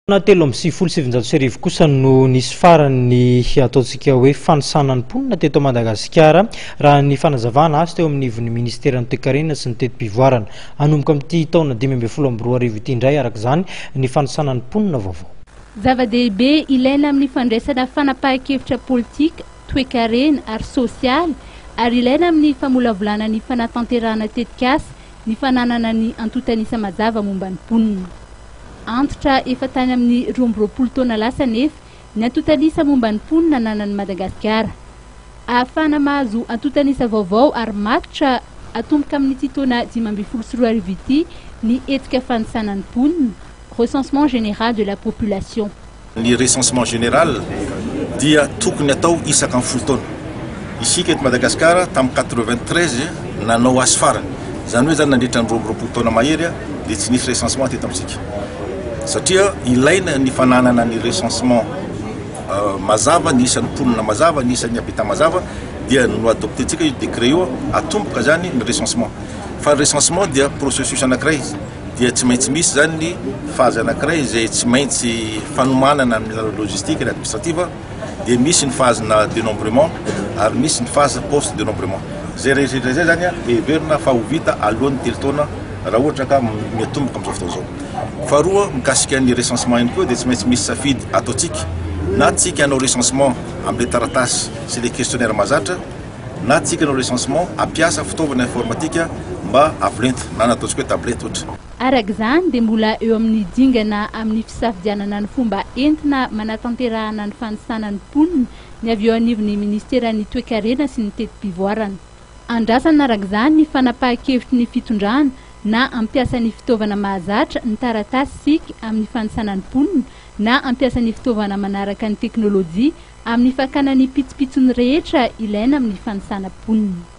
Taona 1993 kosa no nisy farany ny ataontsika hoe fanisana ny mponina teto Madagasikara, raha ny fanazavana azo teo amin'ny ivon'ny ministeran'ny toekarena sy ny teti-pivoarana. Hanomboka amin'ity taona 2015 ity indray araka izany ny fanisana ny mponina vaovao. Zava-dehibe ilaina amin'ny fandraisana fanapahan-kevitra politika, toekarena ary sosialy ary ilaina amin'ny famolavolana ny fanatanterahana tetikasa ny fananana ny antontan'isa mazava momba ny mponina. Antitra efa tany amin'ny 22 taona lasa anefa ny antontan'isa momba ny mponina ananan'i Madagasikara. Ahafahana mahazo antontan'isa vaovao ary matotra atomboka amin'ity taona 2015 ity ny hetsika fanisana ny mponina, recensement général de la population. Ny recensement général dia tokony atao isaka ny 10 taona. Isika eto Madagasikara tamin'ny 93 nanao azy farany. Izany hoe zany nandritra ny 22 taona mahery dia tsy nisy recensement teto amintsika. Satria ilaina ny fananana ny recensement mazava, ny isan'ny mponina mazava, ny isan'ny habitat mazava, dia no adoptentsika io décret io, atomboka zany ny recensement. Fa ny recensement dia processus anankiray, dia tsy maintsy misy zany ny phase anankiray izay tsy maintsy fanomanana amin'ny alalan'ny logistique ny administrative, dia misy ny phase na dénombrement ary misy ny phase post dénombrement. Izay rehetra izay zany heverina fa ho vita alohan'ny 3 taona raha ohatra ka miatomboka amin'izao fotoana izao. Faharoa, mikasika ny recensement ihany koa dia tsy maintsy misy safidy ataontsika, na tsika hanao recensement amin'ilay taratasy sy ilay questionnaire mahazatra, na tsika hanao recensement hampiasa fitaovana informatika mba avo lenta na nataontsika hoe tablette ohatra. Araka izany dia mbola eo amin'ny dingana amin'ny fisafidianana ny fomba entina manatanterahana ny fanisana ny mponina ny avy eo anivon'ny ministeran'ny toekarena sy ny teti-pivoarana. Andrasana araka izany ny fanapahan-kevitry ny fitondrana na hampiasa ny fitaovana mahazatra ny taratasy isika amin'ny fanisana ny mponina na hampiasa ny fitaovana manaraka ny teknolojia amin'ny fakana ny pitsopitsony rehetra ilaina amin'ny fanisana mponina.